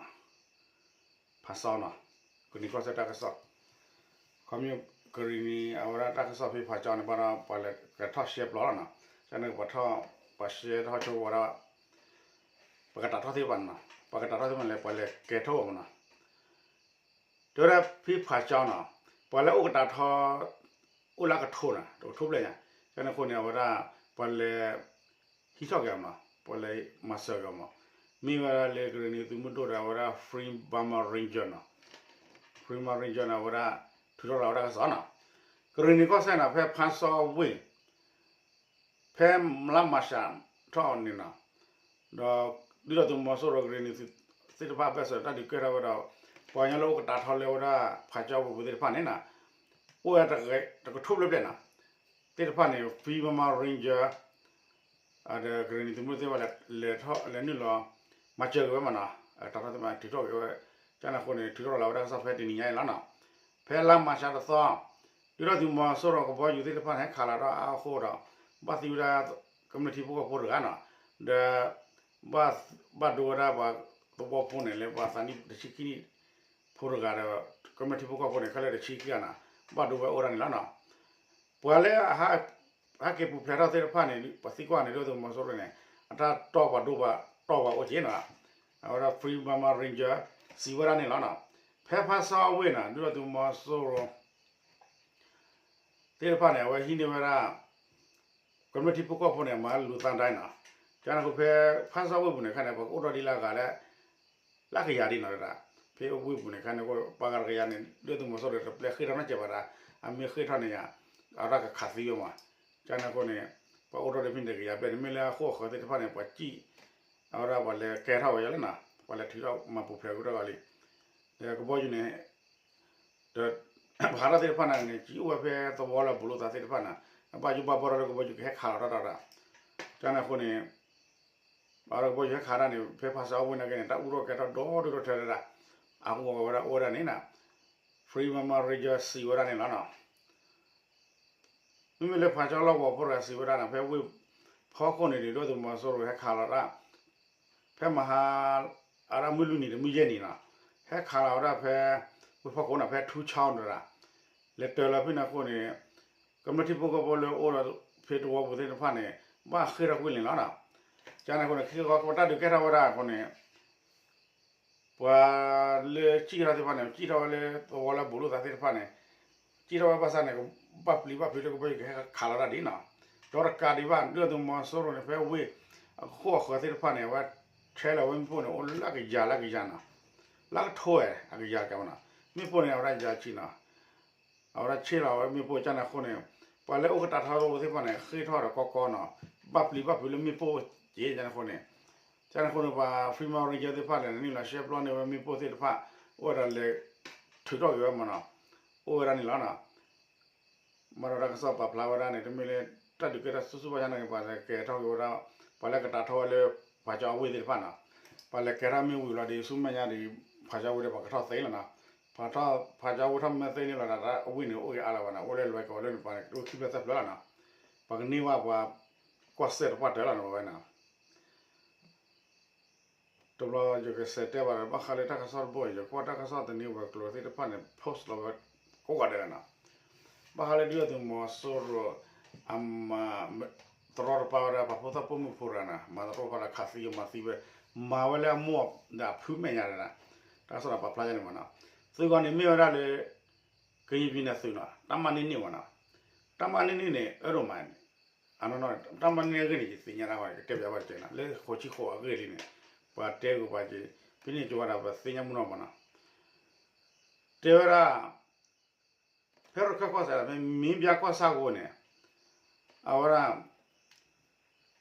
ဖးစီနီၤ ကရ့ၣ်နံၤကီၢ်စဲၣ်တၢ်ကစီၣ် ခီမ့ၢ်ကရ့ၣ်နံၤ အဝဲဒၣ်တၢ်ကစီၣ်ဖဲဖးစီန့ၣ် ဘၣ်ဒီး ပှၤလဲၤကထီၣ်ရှဲပျီလီၤနီၤ ကန့ၣ်ပှၤထီၣ် ပှၤရှဲထီၣ်ဆိဝဲဒီး ပကတးထီၣ်သ့ၣ်တဖၣ်န့ၣ်နီၤ ပှၤကတးထီၣ်သ့ၣ်တဖၣ်န့ၣ် ပှၤလဲၤကဲထီၣ်ဝဲမးနီၤ တဲဝဲဒၣ်ဖဲဖးစီနီၤ ပှၤလၢအိၣ်ကတးထီ အိၣ်လၢအကထိနီၤ တကထိဘျဲၣ်ညါ ကန့ၣ်အဃိန့ၣ် အဝဲဒၣ် ပှၤလဲၤ ဟံးထီၣ်က့ၤအီၤမးနီၤ ပှၤလဲၤမၤစၢၤက့ၤအီၤမး မ့ၢ်ဝဲဒၣ်လၢကရ့ၣ်နံၤသုးမုၢ်ဒိၣ်ဒီး အဝဲဒၣ် Free Burma Ranger နီၤ Free Burma Ranger န့ၣ် အဝဲဒၣ် ထုးထီၣ်လီၤဝဲဒၣ်တၢ်ကစီၣ်နီၤ ကရ့ၣ်နံၤကီၢ်စဲၣ်န့ၣ် ဖဲဖးစီဝ့ၢ် ဖဲလါမၢ်ၡးထီၣ်န့ၣ်နီၤ ဒီး ဒုၣ်ဒါသုးမီၤစိရိၤကရ့ၣ်နံၤသုးသ့ၣ်တဖၣ်အဘၢၣ်စၢၤတၢ်ဒုးကဲထီၣ်ဝဲဒီး ပှၤကညီလၢအိၣ်ကတးထီလၢဝဲဒၣ် ဖးကၠီဝ့ၢ်ပူၤသ့ၣ်တဖၣ်န့ၣ်နီၤ အိၣ်ဝဲတကထိဘျဲၣ်ဘျဲၣ်နီၤ သ့ၣ်တဖၣ်န့ၣ် Free Burma Ranger ဒီးကရ့ၣ်နံၤသုးမုၢ်သ့ၣ်တဖၣ်လဲၤထီၣ်လဲၤနုာ်လီၤ မၤစၢၤက့ၤဝဲမးနီၤ တၢ်ထီၣ်သ့ၣ်တဖၣ်ထုးထီၣ်က့ၤဝဲ ကန့ၣ်အဃိန့ၣ် ထုးထီၣ်လီၤဝဲဒၣ်ကစီၣ်ဖဲတနံၤညါအံၤလီၤနီၤ ဖဲလါမၢ်ၡးတသီ ဒုၣ်ဒါသုးမီၤစိရိၤကဘီယူၤသ့ၣ်တဖၣ်န့ၣ် ဟဲခးလီၤတၢ်အါအဃိဒီး ဘၣ်သံဝဲဒၣ် ကမျၢၢ်ထံဖိကီၢ်ဖိတဂၤနီၤ ဒီး ဘၣ်ဒိဝဲဒၣ်ပှၤသဝီဖိန့ၣ် လၢပှၤသးနံၣ်တဆံခံနံၣ်ဖိတဂၤဒီး ကမျၢၢ်ထံဖိကီၢ်ဖိန့ၣ် ခဲလၢာ်တဆံခံဂၤနီၤ ဘၣ်ဒိဝဲအိၣ်ဒၣ်န့ၣ်လီၤနီၤ ပှၤလၢ ဟဲက့ၤပူၤဖျဲးထီၣ်သ့ၣ်တဖၣ်န့ၣ် ပှၤသံကွၢ်န့ၣ် ဒုၣ်ဒါသုးမီၤစိရိၤန့ၣ် အတၢ်တီပှၤဒိပှၤတီပှၤအိၣ်က့ၤနီၤ အဝဲဒၣ် Free Burma Ranger စံးဝဲဒၣ်န့ၣ်လီၤနီၤ ဖဲဖးစီဝ့ၢ်နီၤ ဒုၣ်ဒါသုးမီၤစိရိၤ သ့ၣ်တဖၣ်န့ၣ် အဝဲဟံးန့ၢ်ဝဲဒၣ် ကမျၢၢ်ထံဖိကီၢ်ဖိန့ၣ် မၤလူၤသးဒၣ်နီၤ ကန့ၣ်အဃိဖဲ ဖးစီဝ့ၢ်ပူၤန့ၣ်ခါန့ၣ် ပှၤကအိၣ်ထီၣ်ဒ်လၢအဂၤလၢ လၢကယၤဒ်နီၤဒၣ် ဖဲဝ့ၢ်ပူၤန့ၣ်ခါန့ၣ် ပှၤဂၤတကယၤန့ၣ် ဒုၣ်ဒါသုးမီၤစိရိၤတပျဲဃ့ၢ်ထီၣ်နီတစဲးဘၣ်ဒၣ် အမ့ၢ်ဃ့ၢ်ထီၣ်န့ၣ်ယၤ အဝဲဒၣ်ကခးသံဝဲမး ကန့ၣ်အဃိန့ၣ် ပှၤအိၣ်ထီၣ်ဒီးဖဲန့ၣ်တကယၤဘျဲၣ်န့ၣ် မ့ၢ်လၢအဃိအဃၢၤသ့ၣ်တဖၣ်န့ၣ် ပှၤစံၣ် အဝဲဒၣ်ပှၤလဲၤကဲထီၣ်ဝဲယၤလၢနီၤ ပှၤလဲၤထုးထီၣ်မၤပူၤဖျဲးကထီၣ်ဂီၤလံ ဒီးကဘီယူၤန့ၣ် ဒီး ပှၤဟးထီၣ်သ့ၣ်တဖၣ်န့ၣ်န့ၣ် ကအိၣ်ဝဲဖဲသဝီလၢအဘူးလိာ်သးသ့ၣ်တဖၣ်န့ၣ် အဘၣ်ယိၣ်ဘၣ်ဘီထီၣ်လၢကဘီယူၤကဟဲခးလီၤတၢ်တၢ်ဒၣ် ကန့ၣ်အဃိန့ၣ် ဘၣ်ဒီးကဘီယူၤဟဲခးတၢ်န့ၣ် ဖဲဖးစီဝ့ၢ်န့ၣ်က့န့ၣ် တၢ်အူထီၣ်ကဲထီၣ်ဒီဒူၣ်ဒီထၢတၢ် အဃိဝဲဒၣ်အိၣ်ဝဲဒၣ်န့ၣ်နီၤ Free Burma Ranger စံးဝဲဒၣ်န့ၣ်လီၤနီၤ မ့မ့ၢ်လၢဖးကၠီလီၢ်ကဝီၤဖိတဂၤစံးဝဲဒၣ်န့ၣ် ဖဲဝ့ၢ်ဖီခိၣ်န့ၣ်ဒုး ဒုၣ်ဒါသုးမီၤစိရိၤဟဲခးလီၤတၢ် ဖဲမဟါ အရၣ်မုၢ်လွံၢ်နံၤတမုၢ်ယဲၢ်နံၤနီၤ ဟဲခးလီၤဝဲဒၣ်ဖဲ ဝ့ၢ်ဖီခိၣ်န့ၣ် ဖဲထူဆီတရၣ် လဲၤတၢၤလီၤဖဲန့ၣ်အဃိန့ၣ် ကမျၢၢ်ထံဖိကီၢ်ဖိလၢအိၣ်ဒီးဖဲသဝီပူၤသ့ၣ်တဖၣ်န့ၣ် ဘၣ်ဃ့ၢ်ထီၣ်ကွံာ်န့ၣ်လီၤနီၤ ကန့ၣ်အဃိန့ၣ် ခံခီကီၢ်တၢ်ဒုးကဲထီၣ်ဝဲဒၣ်အဃိန့ၣ် ပှၤလၢစံၣ်ထီၣ်သ့ၣ်တဖၣ်န့ၣ် စံၣ်ထီၣ်ဝဲလၢသဝီလၢဘူးလိာ်သးသ့ၣ်တဖၣ်န့ၣ် စံၣ်ထီၣ်ဝဲဘၣ်ဆၣ်န့ၣ် ကဘၣ်ပျံၤဘၣ်ဖုးလၢကဘီယူၤကဟဲခးလီၤတၢ်ဒ်နီၤ ဒီးတကးဒံးဘၣ် ဒုၣ်ဒါသုးမီၤစိရိၤန့ၣ် ဖဲဝ့ၢ်အဃိအဃၢၤသ့ၣ်တဖၣ်န့ၣ် အဝဲဆဲးလီၤဝဲမ့ၣ်ပိၢ်န့ၣ် အိၣ်လၢကယၤလၢကယၤနီၤ လၢကထိဝဲအကယၤကဲမနီၤ မ့ၣ်ပိၢ်န့ၣ် အဝဲဒၣ်ယၤဆံနီၤ အဝဲဒၣ်ဆဲးလီၤဝဲမ့ၣ်ပိၢ်ကန့ၣ်အဃိန့ၣ် ပှၤလၢအိၣ်ကတးထီသ့ၣ်တဖၣ်န့ၣ် ဃ့ၢ်ထီၣ်ဒီးကီကီနီၤ ဘၣ်ပျံၤဘၣ်ဖုးလၢမ့ၣ်ပိၢ်က့ကန့ၣ်အဃိန့ၣ် ကန့ၣ်အဃိန့ၣ် ပှၤ Free Burma Ranger သ့ၣ်တဖၣ်န့ၣ် နုာ်လီၤရှဲပျီန့ၢ်ဝဲမ့ၣ်ပိၢ်သ့ၣ်တဖၣ် အိၣ်ဝဲဒၣ်လဲၤ ထုးထီၣ်က့ၤဝဲမနီၤ အိၣ်ဝဲဒၣ်န့ၣ်လီၤနီၤ မၤဒီးတၢ်ကစီၣ်ပာ်ဖျါဝဲဒၣ်န့ၣ် တမ့ၢ်လၢ တၢ်ဒုးကဲထီၣ်ဆူၣ်ဆူၣ်ဘၣ်ဆၣ်န့ၣ် ပှၤလဲၤကဲထီၣ်က့ၤဝဲဒၣ် ပှၤလၢကတးထီဝဲလၢ ဖးကၠီအဝ့ၢ်သ့ၣ်တဖၣ်နီၤ ပှၤလဲၤကဲထီၣ်မ့ၢ်ဝံၤလီၤဒီး ဆူမဲာ်ညါဒီး ဖးကၠီဝ့ၢ်ဒီးပှၤကထီၣ်သ့လီၤနီၤ ဖးကၠီဝ့ၢ်ထီၣ်မ့ၢ်သ့န့ၣ်လီၤဒီး အဝ့ၢ်န့ၣ်အိၣ်ဂ့ၤအါလီၤဘၣ်နီၤ အိၣ်လၢလွဲၢ်ကီၢ်လၢန့ၣ်ပှၤန့ၣ် အိၣ်ခံဖျၢၣ်သၢဖျၢၣ်လီၤနီၤ ပှၤကန့ၢ်ဘၣ်ပှၤ ကွၢ်စဲၣ်တပှၢ်တၢၢ်လီၤနီၤ ပဝဲနီၤ တဘျီယကစဲးတဲဘၣ်ဒီး ဘၣ်ဃးလၢတၢ်ကစီၣ်တဘိအံၤ ယကွၢ်တၢ်ကစီၣ်တနံၤဝဲၤကျိၤသ့ၣ်တဖၣ်န့ၣ် post လီၤဝဲကိးဂၤဒဲးလီၤနီၤ ဘၣ်ဃးလၢဒုၣ်ဒါသုးမီၤစိရိၤ အမၤ တရီတပါဝဲဒၣ် ပှၤဖိသၣ်ပိာ်မုၣ်ဖိတဂၤနီၤ မၤတရီတပါဒီးခးသံဝဲမၤသံဝဲ မၤဝဲလၢအမိၢ်ဒီးအဖုမဲာ်ညါဒီး တၢ်ကစီၣ်ဒီးပာ်ဖျါယါန့ၣ်မနီၤ သုးဂီၤန့ၣ်မ့ၢ်ဝဲဒၣ်လၢ ကရင်ပြည်နယ် သုးနီၤ တၢ်မၤန့ၢ်န့ၢ်ဝဲနီၤ တၢ်မၤန့ၢ်န့ၢ်န့ၣ် အၢဒိၣ်မး အနီၢ်နီၢ် တၢ်မၤန့ၢ်န့ၢ်အဂ့ၢ်န့ၣ် ယသ့ၣ်ညါတၢ်ဝဲ ကတဲပၠးဘၣ်တကဲနီၤ လၢဃိးဆံဃိးအဂ့ၢ်လံန့ၣ် ပှၤတဲဂုာ်ပှၤက့ၤ ဖဲန့ၣ်ကၠိဝဲဒၣ် ပသ့ၣ်ညါမနီၤမနီၤ တဲဝဲဒၣ် ဖဲရခၢၣ်ကီၢ်စဲၣ် ဖဲမင်းပြားကီၢ်ဆၣ်အဃိန့ၣ် အဝဲဒၣ်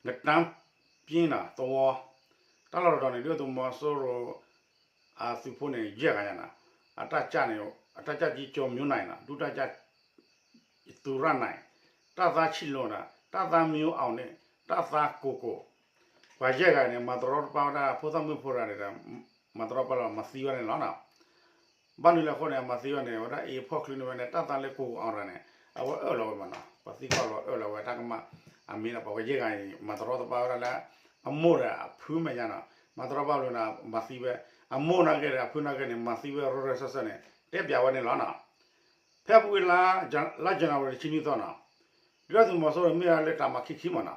ကတၢၢ်ပၠ့နီၤ သဝီ တၢ်လီၢ်တတီၤန့ၣ် ဒုၣ်ဒါသုးမီၤစိရိၤ အသုးဖိန့ၣ် ယဲၢ်ဂၤညါနီၤ အတၢ်ကၢ်န့ၣ် အတၢ်ကၢ်ကံကၠီၤမၠိနၤအံၤနီၤ ဒူတၢ်ကၢ် သူရနၤအံၤ တၢ်သါဆံးလိာ်နၤ တၢ်သါမၠိအီၤန့ၣ် တၢ်သါကိၢ်ကိၢ် ပှၤယဲၢ်ဂၤန့ၣ် မၤတရီတပါဝဲဒၣ် ဖိသၣ်မုၣ်ဖိတဂၤန့ၣ်ဒီး မၤတရီတပါလီၤ မၤသံဝဲန့ၣ်လီၤနီၤ. ဘၣ်နုၤလဲၣ်အဃိန့ၣ် အမၤသံဝဲန့ၣ် အဝဲဒၣ်အ့ၣ်ဖီၣ်ချုးန့ၢ်ဝဲန့ၣ် တၢ်သါလၢကိၢ်ကိၢ်အီၤတဂၤန့ၣ် အဝဲအၢၣ်လီၤဝဲမးနီၤ ပှၤသံကွၢ်လီၤအၢၣ်လီၤဝဲတၢ်ကမၣ် အမ့ၢ်ဒီးပှၤယဲၢ်ဂၤအံၤ မၤတရီတပါဝဲဒၣ်လၢ အမိၢ်ဒီးအဖုမဲာ်ညါနီၤ မၤတရီတပါလၢနၤ မၤသံဝဲ အမိၢ်နာ်က့ဒီး အဖုနာ်က့န့ၣ် မၤသံဝဲရိရၢစၢၢ်စၢၢ်န့ၣ် တဲပျးဝဲန့ၣ်လီၤနီၤ. ဖဲအပူၤကွံာ်လါ လါ January တဆံနွံသီနီၤ ဒုၣ်ဒါသုးမီၤစိရိၤမ့ၢ်ဝဲလၢတၢ်မၤခံခံမးနီၤ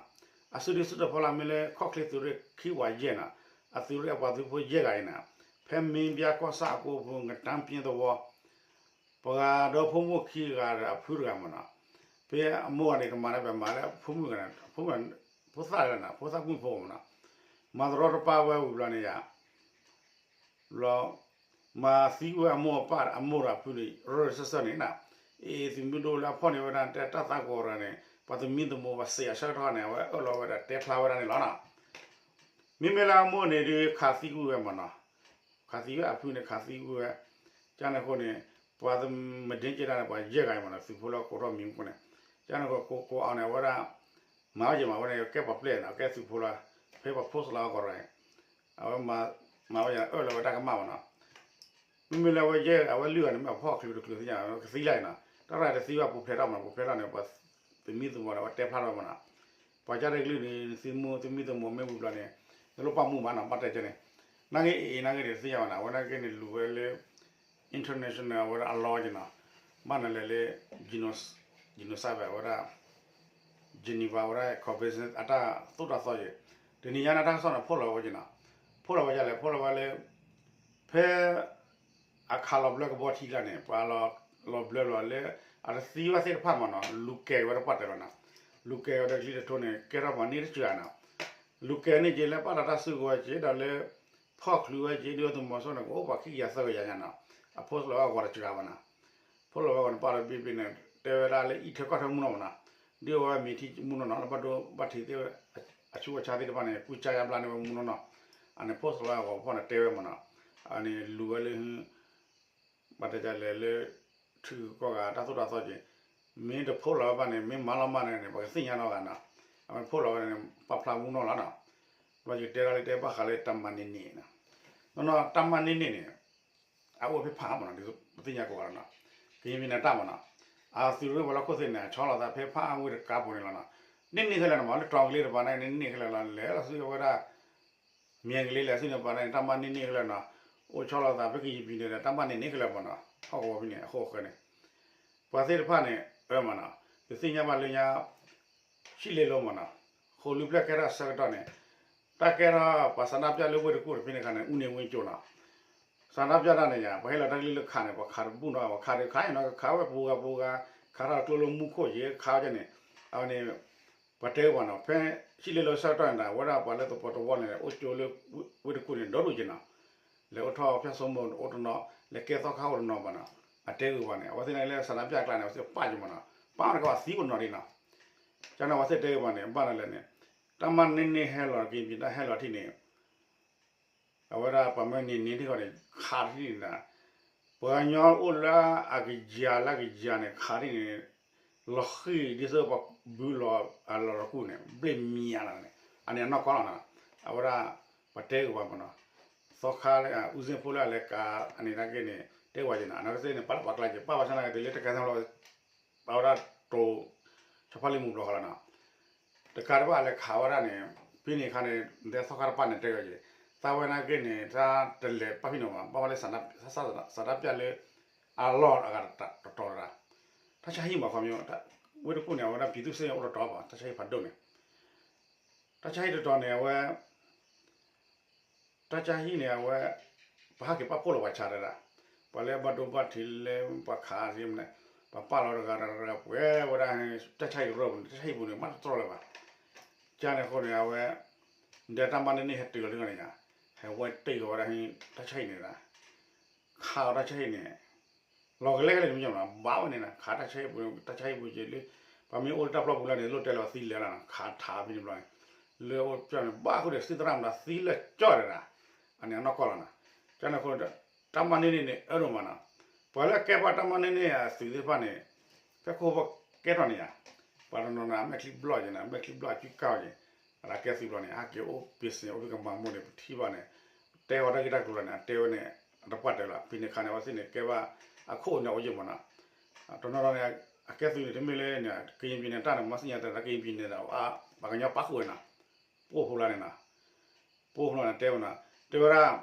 အစုဒုၣ်စုတီၤဖီလာ်မ့ၢ်လၢခီၣ်ချ့သုးရ့ၣ်ခံဝးယဲၢ်နီၤ အသုးရ့ၣ်အပှၤသုးဖိယဲၢ်ဂၤအံၤနီၤ ဖဲမ့ၢ်ဘၣ်ကီၢ်ဆၣ်အကိပူၤ ကတၢၢ်ပၠ့သဝီ ပှၤဒီဖိမိၢ်ခံဂၤဒီးအဖုတဂၤမးနီၤ ဖဲအမိၢ်ဂၤန့ၣ် ကမၤလၢပမၤလၢဖိမုၣ်ဂၤန့ၣ် ဖိသၣ်လၢနီၤ ဖိသၣ်မုၣ်ဖိမးနီၤ မၤတရီတပါဝဲဝံၤဘျီန့ၣ်ယါ ဘျီ မၤသံဝဲအမိၢ်အပၢ်အမိၢ်ဒီးအဖုန့ၣ် ရၢၢ်စၢၢ်စၢၢ်န့ၣ်နီၤ အ့ၣ်သုးမုၢ်ဒိၣ်လၢအဖီၣ်န့ၢ်ဝဲဒၣ်တဲတၢ်သးကီၢ်ရၤန့ၣ် ပှၤသမံသမိးပှၤစံးအဆၢကတီၢ်န့ၣ် အဝဲအၢၣ်လီၤဝဲဒၣ်တဲဖျါဝဲဒၣ်န့ၣ်လီၤနီၤ. မ့မ့ၢ်လၢအမိၢ်န့ၣ်ဒုးခးသံကွံာ်ဝဲမးနီၤ ခးသံဝဲအဖုန့ၣ်ခးသံကွံာ်ဝဲ ကန့ၣ်အဃိန့ၣ် ပှၤမဒ့ကဲဒၣ်န့ၣ် ပှၤယဲၢ်ဂၤအံၤမးနီၤ သုးဖိလၢကိးထီၣ်မံၤပူၤန့ၣ် ကန့ၣ်အဃိကိးကိးအီၤန့ၣ် အဝဲဒၣ် မၤဝဲယဲၢ်မးဝဲန့ၣ် ကဲပှၤပျဲၢ်နီၤ ကဲသုးဖိလီၤ ဖဲပှၤဖိစလီၤအဂီၢ်ရၤ အဝဲမၤဝဲယဲၢ်အၢၣ်လီၤဝဲတၢ်ကမၣ်မးနီၤ မ့မ့ၢ်လၢအဝဲယဲၢ် အဝဲလွံၢ်ဂၤန့ၣ် မ့ၢ်အဖီၣ်ချုးတချုးသ့ၣ်ညါ ကသံလၢ်အံၤနီၤ တၢ်ရၤတသံဘၣ်ပူၤဖျဲးထီၣ်မးနီၤ ပူၤဖျဲးထီၣ်န့ၣ် ပှၤသမံသမိးဒီးအဝဲတဲဖျါထီၣ်မးနီၤ ပှၤကၢ်တကလုာ်န့ၣ် သုမုၢ်သမံသမိးမ့ၢ်ဝံၤဘျီန့ၣ် တလိၣ်ပာ်မူဘၣ်နီၤ ဘၣ်တဲကဲန့ၣ် နာ်က့အံၤနာ်က့န့ၣ် တသ့ၣ်ညါဘၣ်နီၤ အဝဲနာ်က့န့ၣ် လူၤဝဲလၢ international အဝဲဒၣ်အလီက့နီၤ ဘၣ်နလဲၤလၢ genocide အဝဲဒၣ် Geneva ဝဲဒၣ် convention အတၢ်သိၣ်တၢ်သီယဲၢ် တနံၤညါန့ၣ်တၢ်ကစီၣ်န့ၣ် ဖိၣ်လီၤဝဲက့နီၤ ဖိၣ်လီၤဝဲဒ်လဲၣ် ဖိၣ်လီၤဝဲလၢ ဖဲ အခးလီၤဘျၢကဘီထံကျါန့ၣ် ပှၤလီၤဘျၢလီၤလၢ အတသံဘၣ်သ့ၣ်တဖၣ်မးနီၤ လူၤကဲၤဝဲတပှၢ်တၢၢ်လီၤနီၤ လူၤကဲၤဝဲဒီးကလံၤတထိန့ၣ် ကဲထီၣ်ပှၤန့ၢ်တစှၤနီၤ လူၤကဲၤန့ၢ်က့ၤလၢပာ်လီၤတၢ်စုကဝဲၤက့ၤဒီးလၢ ဖီၣ်ချုးဝဲက့ၤ ဒုၣ်ဒါသုးမီၤစိရိၤန့ၣ် ကအိၣ်ပှၤခံကယၤသၢကယၤညါနီၤ အဖိၣ်လီၤဝဲအဂီၤတစှၤဘၣ်နီၤ ဖိၣ်လီၤဝဲအဂီၤန့ၣ် ပာ်လီၤဘ့ၣ်ဘ့ၣ်န့ၣ် တဲဝဲဒၣ်လၢအံးထွဲကွၢ်ထွဲမူနီၢ်မးနီၤ ဒ်အဝဲမ့ၢ်ထံမူနီၢ်နီၤ လၢဘၣ်ဒိဘၣ်ထံးသ့ၣ် အဆူးအဆါသ့ၣ်တဖၣ်န့ၣ် ကူစါယါဘျါန့ၢ်ဝဲမူနီၢ်နီၤ အန့ၣ်ဖိၣ်လီၤဝဲအဂီၤဖီၣ်န့ၣ်တဲဝဲမးနီၤ အန့ၣ်လူၤဝဲလၢ ဘၣ်တဲဒ်လဲၣ်လၢ ထံဂုၤကီၢ်ဂၤတၢ်သိၣ်တၢ်သီက့ၤ မ့ၢ်တဖိၣ်လီၤဝဲဘၣ်န့ၣ် မ့ၢ်မၤလီၤမၢ်န့ၣ်န့ၣ် ပှၤကသ့ၣ်ညါနီတဂၤနီၤ အမ့ၢ်ဖိၣ်လီၤဝဲန့ၣ် ပာ်ဖျါမူနီၢ်လီၤနီၤ ဘျီယကတဲဒၣ်လၢတဲဘၣ်ဃးလၢတၢ်မၤန့ၢ်န့ၣ်နီၤ နီၢ်နီၢ်တၢ်မၤန့ၢ်န့ၣ်န့ၣ် အအိၣ်ဖဲဖးအါမးနီၤ ဒ်ပသ့ၣ်ညါကိးဂၤလီၤနီၤ ကရင်ပြည်နယ်တၢ်မးနီၤ အသုးရ့ၣ်ဝဲၤလီၢ်ခိၣ်သ့ၣ်န့ၣ် အဆီလီၤသးဖဲဖးအါဝ့ၢ်တကါပူၤန့ၣ်လီၤနီၤ န့ၢ်န့ၢ်ခဲလၢာ်န့ၣ်မး လၢတီၤကလ့တပၤန့ၣ် န့ၢ်န့ၢ်ခဲလၢာ်လီၤ လဲၤလီၤဆူအဝဲဒၣ် မၠဲကလ့လဲၤဆူန့ၣ်ပၤန့ၣ် တၢ်မၤန့ၢ်န့ၢ်ခဲလၢာ်နီၤ အိၣ်ဆီလီၤသးဖဲကရင်ပြည်နယ်ဒီး တၢ်မၤန့ၢ်န့ၢ်ခဲလၢာ်မးနီၤ ဟီၣ်ကဝီၤဖဲန့ၣ် အဃိဃၢၤန့ၣ် ပှၤသ့ၣ်တဖၣ်န့ၣ် အၢမးနီၤ ပသ့ၣ်ညါဘၣ်လၢညါ ဟံၣ်လ့လိမးနီၤ ဃိးလူၤပျဲၢ်ကဲထီၣ်ဆၢကတီၢ်န့ၣ် တၢ်ကဲထီၣ်ပှၤဆန္ဒပြလၢဝ့ၢ်တကူၣ်တဖဲန့ၣ်အခါန့ၣ် အူန့ၣ်ဝ့ကၠိနီၤ ဆန္ဒပြတၢ်န့ၣ်ယါ ပှၤဟ့ၣ်လီၤတၢ်ကလုၢ်လၢခးန့ၣ် ပှၤခးတဘူၣ်နီၤ ပှၤခးဒုးခးနီၤ ခးဝဲပူၤဂၤပူၤဂၤ ခးထီၣ်ကျိလၢမူခိၣ်ယဲခးဝဲန့ၣ် အဝဲန့ၣ် ပှၤတဲဝဲမးနီၤ ဖဲဟံၣ်လ့လိဆၢကတီၢ်န့ၣ် အဝဲဒၣ်ပှၤလၢသပှၢ်တဝီန့ၣ် အိၣ်ကၠိလၢဝ့ၢ်တကူၣ်န့ၣ် ဒီဒူၣ်က့ၤနီၤ လဲၤအိၣ်ထီၣ်ဖၠၣ်စိမိၤအိၣ်တနီၤ လဲၤကဲသီခါအိၣ်တနီၤဘၣ်နီၤ အတဲဂ့ၤပှၤန့ၣ် အဝဲသ့ၣ်န့ၣ်လၢဆန္ဒပြကျါန့ၣ် အဝဲသ့ၣ်ပာ်က့ၤမးနီၤ ပာ်တကးဘၣ်သံပနီၤဒ်နီၤ ကန့ၣ်အဝဲသ့ၣ်တဲဂ့ၤပှၤန့ၣ် ဘၣ်နလဲၣ်န့ၣ် တၢ်မၤန့ၢ်န့ၢ်ဟဲလီၤ ကရင်ပြည်နယ်တၢ်ဟဲလီၤထံၣ်န့ၣ် အဝဲဒၣ်ပှၤမၢန့ၢ်န့ၢ်ထံၣ်ဃီန့ၣ် ခးထံၣ်န့ၣ် ပှၤကညီအိၣ်လၢအကယၤလၢကယၤန့ၣ် ခးထံၣ်န့ၣ် လီၤဃံၤဒ်သိးပှၤဘုလီၤအလီၤတကူၣ်န့ၣ် ဘျ့ၣ်မံၤအါလီၤန့ၣ် အန့ၣ်အနီၢ်ကီၢ်လီၤနီၤ အဝဲဒၣ် ပှၤတဲဂ့ၤပှၤမးနီၤ သီခါလၢ ဦးဇင်းဖိလၢအလဲၤကၤ အန့ၣ်နာ်က့န့ၣ် တဲဝဲက့ၤနီၤ အနီၢ်ကစ့ၢ်န့ၣ် ပာ်လီၤပာ်ကျါက့ၤ ပာ်ဘၣ်ဆၣ်နာ်က့ တုၤလၢတကဲထီၣ်လီၤ အဝဲဒၣ်တိၤ ဆီဖါလံမူၤဘျီဃီလီၤနီၤ တကးဒံးဘၣ်အလဲၤခးဝဲဒၣ်န့ၣ် ဖဲန့ၣ်အခါန့ၣ် ဒဲသီခါတပၤန့ၣ်တဲဝဲက့ၤ သးဝဲနာ်က့န့ၣ် တၢ်တလဲၤပာ်ဖှိၣ်နီၤဘၣ် ဘၣ်ဝဲလၢ ဆန္ဒပြလၢ အလီၢ်အဂၤတတီၤတဂၤ တၢ်ဆါဟံၣ်မးခီပညီ ဝ့ၢ်တကူၣ်န့ၣ် အဝဲဒၣ်ပြည်သူ့စစ်အိၣ်တတီၤဘၣ် တၢ်ဆါဟံၣ်ဖးဒိၣ်န့ၣ် တၢ်ဆါဟံၣ်တတီၤန့ၣ် အဝဲ တၢ်ဆါဟံၣ်န့ၣ် အဝဲ ပဟးက့ၤပာ်ဖှိၣ်လီၤပှၤဆါတဒၣ် ပှၤလၢဘၣ်ဒိဘၣ်ထံးလၢပှၤခးသ့ၣ်မနုၤ ပှၤပာ်လီၤတဂၤတဂၤတဂၤပှဲၤဝဲဒၣ် တၢ်ဆါဟံၣ်တရီပူၤန့ၣ် တၢ်ဆါဟံၣ်ပူၤန့ၣ် မ့ၢ်တတြီလၢၤဘၣ် ကန့ၣ်အဃိန့ၣ် အဝဲ ဒီးတၢ်မၤန့ၢ်န့ၢ်ဟဲတုၤလီၤလံန့ၣ် ဟဲဝဲတ့ၢ်လီၤဝဲဒၣ် တၢ်ဆါဟံၣ်န့ၣ်ဒၣ် ခးအီၤတၢ်ဆါဟံၣ်န့ၣ် လီၤကလဲကလဲတမံၤမး ဘၣ်ဝဲန့ၣ် ခးတၢ်ဆါဟံၣ်ပူၤ တၢ်ဆါဟံၣ်ပူၤက့ၤလၢ ပှၤမ့ၢ်အိၣ်လၢတၢ်ပျီပူၤလၢန့ၣ် လိၣ်တဲလီၤသံလဲၤလီၤနီၤ ခးထးဖဲန့ၣ်ဘျီန့ၣ် လၢအိၣ်ကၠီန့ၣ် ဘၣ်ဃုာ်ဒီးသံသရၣ်မတၤသံလၢကၠီတဒၣ် အန့ၣ်အနီၢ်ကီၢ်လီၤနီၤ ကန့ၣ်အဃိ တၢ်မၤန့ၢ်န့ၣ်န့ၣ် အၢဒိၣ်မးနီၤ ပှၤလၢအကဲဘၣ်တၢ်မၤန့ၢ်န့ၢ်အသုးသ့ၣ်တဖၣ်န့ၣ် ကဲခိၣ်ဘၣ်ကဲထီၣ်န့ၣ်ဧါ, ပှၤတနီၤနီၤ အမဲာ်ချံဘျီၣ်က့ၤန့ၣ် အမဲာ်ချံဘျီၣ်အစုကၢ်က့ၤ, အကဲသုးဘျီၣ်န့ၣ် ဟဲက့ၤအိၣ်ပ့ၤစ့ၤ အိၣ်ဖံကမၤမိၢ်န့ၣ် ပထံၣ်ဘၣ်န့ၣ်, တဲဝဲတၢ်ဂ့ၢ်တၢ်ကျိၤလီၤန့ၣ် အတဲဝဲန့ၣ် အတပှၢ်တဲလီၤ ဖဲန့ၣ်ခါန့ၣ် အဝဲသ့ၣ်န့ၣ် ကဲဘၣ်အခိၣ်န့ၣ်အိၣ်ယ့ၢ်မးနီၤ, တနီၤနီၤန့ၣ် အကဲသုးန့ၣ် တမ့ၢ်လၢန့ၣ် ကရင်ပြည်နယ် တၢ်န့ၣ် မ့ၢ်သ့ၣ်ညါတၢ် ကရင်ပြည်နယ် ဒီး ပှၤကညီပာ်ဃုာ်ဝဲနီၤ, ပအိၣ်ဖိလၢန့ၣ်နီၤ, ပအိၣ်ဖိလၢန့ၣ် တဲဝဲနီၤ, တဲဝဲဒၣ်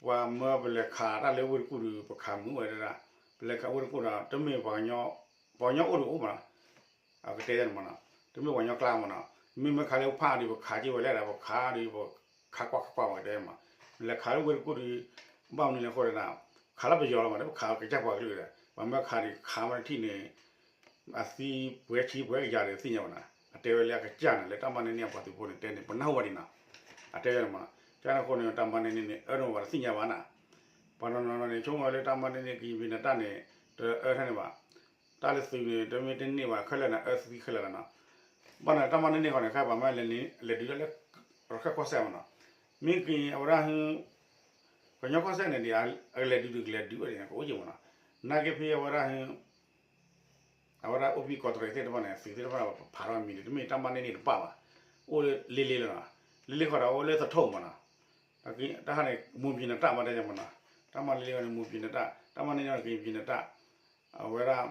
ပှၤမၢပလဲၤခးတၢ်လၢဝ့ၢ်တကူၣ်ဒီး ပခးမုာ်ဝဲဒၣ်, ပလဲၤခးဝ့ၢ်တကူၣ်ဒီး တမ့ၢ်ပှၤကညီ, ပှၤကညီအိၣ်ဒီးအိၣ်မးနီၤ, အကတဲယဲန့ၣ်မးနီၤ, တမ့ၢ်ပှၤကညီကျါမးနီၤ, မ့မ့ၢ်ခးလၢဖၣ်ဒီး ပခးက့ၤဝဲလဲၣ်ဒီး ပခးဒီး ပခးကွၢ်ခးကွၢ်မး ကတဲမး, လဲၤခးလၢဝ့ၢ်တကူၣ်ဒီး ဘၣ်မနုၤလဲၣ်အဃိဒီး ခးလၢပယီၤလီၤမး ပခးကစၢ်ပှၤကလုာ်ဒီး ပှၤမၢခးဒီး ခးမးတထံၣ်န့ၣ် အသံပှဲၤဆံပှဲၤကယၤဒီးသ့ၣ်ညါဘၣ်နီၤ, အတဲဝဲလၢအကစၢ်န့ၣ် လၢတၢ်မၤန့ၢ်န့ၢ်အပှၤသုးဖိန့ၣ် တဲန့ၣ် ပနၢ်ဟူဘၣ်ဒံးနီၤ, အတဲဝဲန့ၣ်မးနီၤ, ကန့ၣ်အဃိန့ၣ် တၢ်မၤန့ၢ်န့ၢ်န့ၣ် အၢန့ၣ်ဝဲတသ့ၣ်ညါဘၣ်နီၤ, ပှၤတနီၤနီၤန့ၣ် ဆိကမိၣ်ဝဲလၢတၢ်မၤန့ၢ်န့ၢ် ကရင်ပြည်နယ် တၢ်န့ၣ် တအၢထဲန့ၣ်ဘၣ်, တၢ်လၢသုးန့ၣ် တမ့ၢ်တန့ၢ်ဘၣ် ခဲလၢာ်န့ၣ် အၢသံခဲလၢာ်လီၤနီၤ, ဘၣ်န့ၣ် တၢ်မၤန့ၢ်န့ၢ်ဃီန့ၣ် ခဲပှၤမၢလဲၤဒုးတၢ်လၢ ရခၢၣ်ကီၢ်စဲၣ်မးနီၤ, မ့ၢ်က့ၤအဝဲဒၣ် ကညီကီၢ်စဲၣ်န့ၣ်ဒီး အကလဲၤဒုးဒုးကလဲၤဒုးဝဲန့ၣ် ကအိၣ်က့ၤမးနီၤ, နာ်က့ဖဲအဝဲဒၣ် အဝဲဒၣ်အိၣ်ဘံၣ်ကီးတရံးသ့ၣ်တဖၣ်န့ၣ် သုးသ့ၣ်တဖၣ်န့ၣ် ပဖးထီၣ်မံၤန့ၣ် တမ့ၢ်တၢ်မၤန့ၢ်န့ၢ်တပၣ်ဘၣ်, အိၣ်လ့လ့လီၤနီၤ, လ့လ့ဃီဒီးအိၣ်လၢသထူၣ်မးနီၤ, တၢ်ခါန့ၣ် မွန်ပြည်နယ် တၢ်မၤတဲမးနီၤ, တၢ်မၤလ့လ့ဃီန့ၣ် မွန်ပြည်နယ် တၢ် တၢ်မၤန့ၢ်န့ၣ် ကရင်ပြည်နယ် တၢ် အဝဲဒၣ်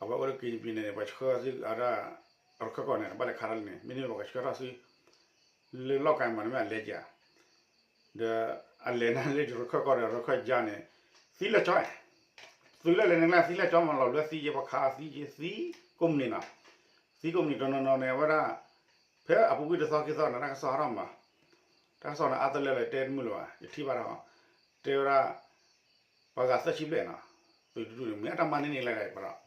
အဝဲအိၣ်လၢကရင်ပြည်နယ်န့ၣ် ပှၤဆှၢဆူအဝဲဒၣ် ရခၢၣ်ကီၢ်န့ၣ် ဘၣ်လဲၤခးတၢ်လံန့ၣ် မ့တမ့ၢ်ပှၤကဆှၢထီၣ်ဆူ လၢလီၢ်ကၤမးန့ၣ်မ့ၢ်အလဲၤက့ၤဧါ, ဒီးအလဲၤန့ၣ်လၢရခၢၣ်ကီၢ်ဒီးရခၢၣ်ကါန့ၣ် သံလၢာ်ကၠီ, သုးလၢလဲၤန့ၣ်ကျါသံလၢာ်ကၠီမး လီၤဘျၢသံယဲ ပှၤခးသံယဲ သံကိးမုၢ်နံၤနီၤ, သံကိးမုၢ်နံၤ တနီၤနီၤန့ၣ် အဝဲဒၣ် ဖဲအပူၤကွံာ်တသီခံသီန့ၣ် တၢ်ကစီၣ်ဟးထီၣ်မး, တၢ်ကစီၣ်န့ၣ် အါတလၢလၢတဲတမုာ်လၢၤဘၣ် ယထံၣ်ဘၣ်ဒီး တဲဝဲဒၣ် ပှၤဂၤသၢဆံဘျဲၣ်နီၤ, သုးတဒူၣ်န့ၣ် မ့ၢ်အတၢ်မၤန့ၢ်န့ၢ်လၢၤဘၣ်ဒီး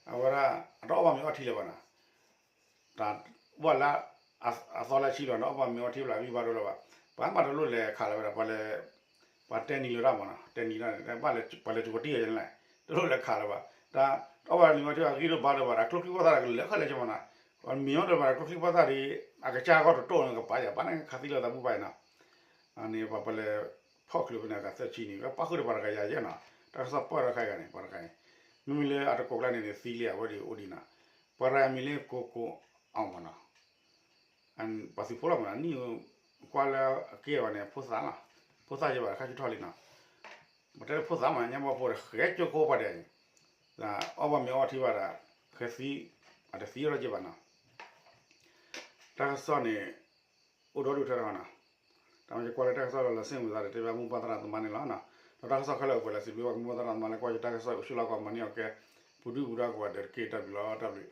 အဝဲဒၣ် အတအီၣ်ဘၣ်မ့ၤအီထံလၢၤဘၣ်နီၤ, တၢ်ဘၣ်လၢ အသီလၢဆံလီၤ တအီၣ်ဘၣ်မ့ၤအီထံဘၣ် ဂံၢ်ဘါဒိၣ်လၢၤဘၣ်, ပှၤမးတလိၣ်လဲၤခးလၢၤဝဲဒၣ် ပှၤလဲၤ ပှၤတဲနံၤလၢၤတၢ်မးနီၤ တဲနံၤလၢၤန့ၣ် ဘၣ်လဲၤ ပှၤလဲၤစူးကတံၢ်ယဲန့ၣ်လဲၣ် တလိၣ်လဲၤခးလၢၤဘၣ် တၢ် တအီၣ်ဘၣ်မ့ၤအီထံဘၣ်ဂံၢ်ဒိၣ်ဘါဒိၣ်ဘၣ်ဒီး ကျိချံဖိသၣ်ဒီးကလဲၤခဲလၢာ်က့ၤမးနီၤ, ပှၤမ့ၤအီဒိၣ်ဘၣ်ဒီးကျိချံဖိသၣ်ဒီး အကစၢ်ဂီၢ်တတိၢ်န့ၣ် ကပာ်ယၤ ပှၤန့ၣ်ခးသံလၢၤသးဘူၣ်ဘၣ်နီၤ အန့ၣ် ပှၤပလဲၤဖီၣ်ချုးဖဲန့ၣ် အဂၤသၢဆံန့ၣ် ပာ်ဃုာ်ဒီးပှၤတဂၤယၤယဲနီၤ, တၢ်ကစီၣ်ပၢၢ်ဒီးခဲအံၤန့ၣ် ပှၤတဂၤအံၤ, မ့မ့ၢ်လၢအတကိးကျါန့ၣ်န့ၣ် သံလံအဝဲဒၣ်အိၣ်ဒံးနီၤ, ပှၤတဂၤအမံၤလၢကိးကိးအီၣ်မးနီၤ, ပှၤသုးဖိလီၤမးနီၤ နံၣ်ကွၢ်လၢအက့ၢ်အဂီၤန့ၣ် ဖိသၣ်လီၤ, ဖိသၣ်ယဲဘၣ်တခါဆူထီၣ်လံနီၤ, ပတဲလၢဖိသၣ်မး ညါဘီဖိဒီး ဃဲကၠိခိၣ်ပှၤဒဲးအံၤ, အီၣ်ဘၣ်မ့ၤအီထံဘၣ်ဒီး ဃဲသံ, အတသံထီၣ်က့ၤဘၣ်နီၤ တၢ်ကစီၣ်န့ၣ် အိၣ်ဒီဒူၣ်ထဲတဂၤနီၤ, တၢ်မ့ၢ်ယကွၢ်လၢတၢ်ကစီၣ်လၢလီၤစ့ၣ်မုာ်သးဒီး တဲဘၣ်မိၢ်ပၢ်သရၣ်သမါန့ၣ်လီၤနီၤ, ဒီးတၢ်ကစီၣ်ခဲလၢာ်အိၣ်ပှဲၤလၢစံးဘျုးဘၣ်မိၢ်ပၢ်သရၣ်သမါလၢကွၢ်ယတၢ်ကစီၣ်အိၣ်ဆူၣ်လီၤကီးမၤန့ၢ်အီၤကဲ ပူၤဒုၣ်ပူၤဒါကိးဂၤဒဲးတက့ၢ် တၢ်ဘျုးလီၤ တၢ်ဘျုး